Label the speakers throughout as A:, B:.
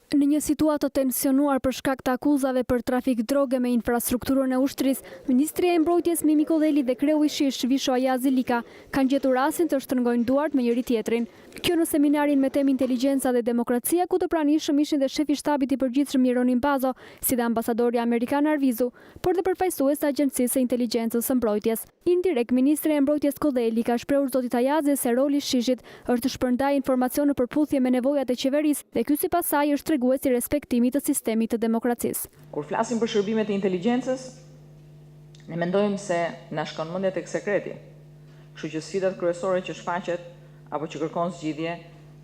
A: Në një situatë të tensionuar për shkak të akuzave për trafik droge me infrastrukturën e ushtrisë, Ministrja e Mbrojtjes Mimi Kodheli dhe kreu i SHISH, Visho Ajazi Lika, kanë gjetur rastin të shtrëngojnë duart me njëri-tjetrin. Kjo në seminarin me temë Inteligjenca dhe Demokracia, ku të pranishëm ishin dhe shefi i Shtabit i Përgjithshëm Jeronim Bazo, si dhe ambasadori amerikan Arvizu, por dhe përfaqësues të Agjencisë së Inteligjencës së Mbrojtjes. Indirekt, ministrja e Mbrojtjes Kodheli i ka shprehur zotit Ajazi se roli i SHISH-it është të shpërndajë informacion në përputhje me nevojat e qeverisë dhe ky sipas saj është tregues i respektimit të sistemit të demokracisë.
B: Kur flasim për shërbimet e inteligjencës, ne mendojmë se na shkon mendja tek sekreti. Kështu që sfidat kryesore që shfaqet apo që kërkon zgjidhje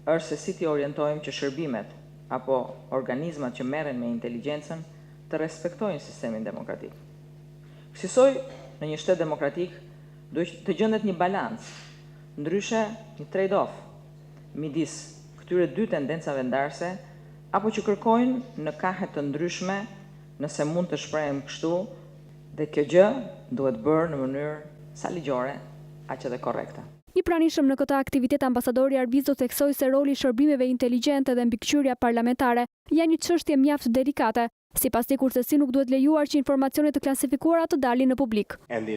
B: është se si t'i orientojmë që shërbimet apo organizmat që merren me inteligjencën të respektojnë sistemin demokratik. Kësisoj, në një shtet demokratik duhet të gjendet një balancë, ndryshe një trade-off midis këtyre dy tendencave ndarëse apo që kërkojnë në kahe të ndryshme, nëse mund të shprehem kështu, dhe kjo gjë duhet bërë në mënyrë sa ligjore, aq edhe korrekte.
A: I pranishëm në këtë aktivitet ambasadori Arvizu theksoi se roli i shërbimeve inteligjente dhe mbikëqyrja parlamentare janë një çështje mjaft delikate. Sipas tij kurrsesi nuk duhet lejuar që informacione të klasifikuara të dalin në publik.
C: Dhe
D: në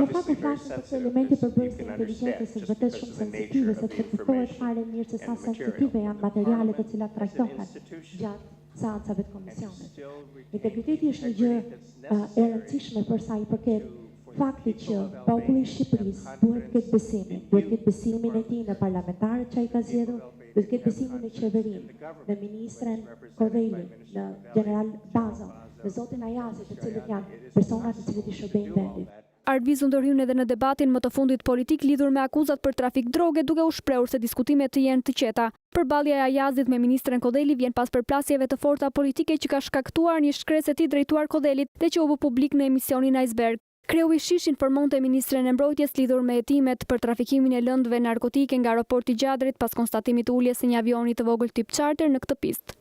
D: fakt kur flasim për këtë elementi përbërës të inteligjencës është vërtet shumë sensitive sepse kuptohet fare mirë se sa sensitive janë materialet të cilat trajtohen gjatë seancave të komisionit. Integriteti është një gjë e rëndësishme për sa i përket faktit që populli i Shqipërisë duhet të ketë besimin, duhet të ketë besimin e tij në parlamentarët që ai ka zgjedhur, duhet të ketë besimin në qeverinë, në ministren Kodheli, në General Bazo, në zotin Ajazi, të cilët janë persona të cilët i shërbejnë vendit.
A: Arvizu ndërhyn edhe në debatin më të fundit politik lidhur me akuzat për trafik droge duke u shprehur se diskutimet të jenë të qeta. Përballja e Ajazit me ministren Kodheli vjen pas përplasjeve të forta politike që ka shkaktuar një shkresë e tij drejtuar Kodhelit dhe që u bë publik në emisionin Iceberg. Kreu i SHISH informonte ministren e Mbrojtjes lidhur me hetimet për trafikimin e lëndëve narkotike nga aeroporti i Gjadrit pas konstatimit të uljes së një avioni të vogël tip charter në këtë pistë.